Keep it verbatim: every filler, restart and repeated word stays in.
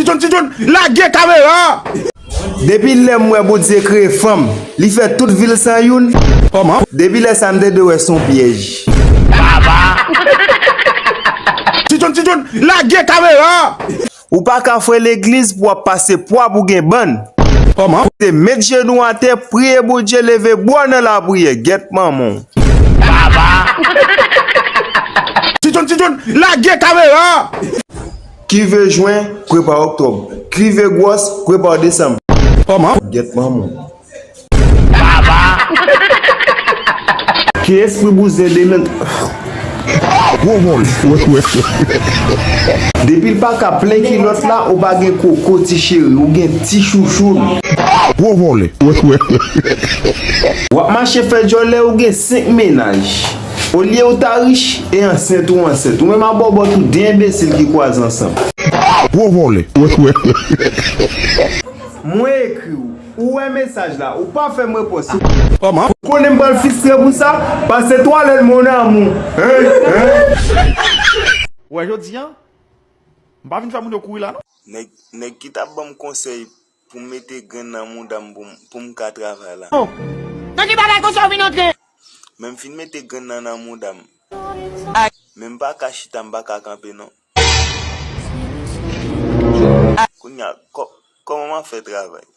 John, Ti John, lage kamera! Depi lè m wè Bondye kreye fanm, li fè tout vil san youn. Kòman? Depi lè sa m te dwe wè se yon pyèj. Ti John, Ti John, lage kamera! Ou pa ka fwe legliz pou w ap pase pwa pou gen bann. Kòman? Se met jenou atè, priye Bondye, leve bò nan lapriyè. Gèt manman w. Ti John, Ti John, lage kamera! Ki ve jwen, prepare oktòb. Ki ve gwòs, prepare desanm. Kòman? Gèt manman w. Ki espri bouzen demen. Gwo vòlè. Depi l pa ka plen kilòt la, ou pa gen koko, ti cheri, ou gen ti chouchou. Gwo vòlè. W ap mache fè djòlè, ou gen senk mennaj. Olye ou ta rich, e ansent ou ansent. Ou menm a bòbòt ou de enbesil ki kwaze ansanm. Gwo vòlè. Mwen ekri w. Ou wè mesaj la, ou pa fè m repons. Kòman? Ou konnen m pral fistre pou sa? Pase twalèt, mon amour. Hein? Hein? Ou wè jodi a, m pa vin fè moun yo kouri la, non. Nèg, nèg ki t ap ban m konsèy pou m mete grenn nan mouda m pou m, pou m ka travay la. Nan ki bagay konsa w vin antre? Men m fin mete grenn nan, nan mouda m. Men m pa ka chita, m pa ka kanpe, non. Kounye a, kò-, kòman m ap fè travay?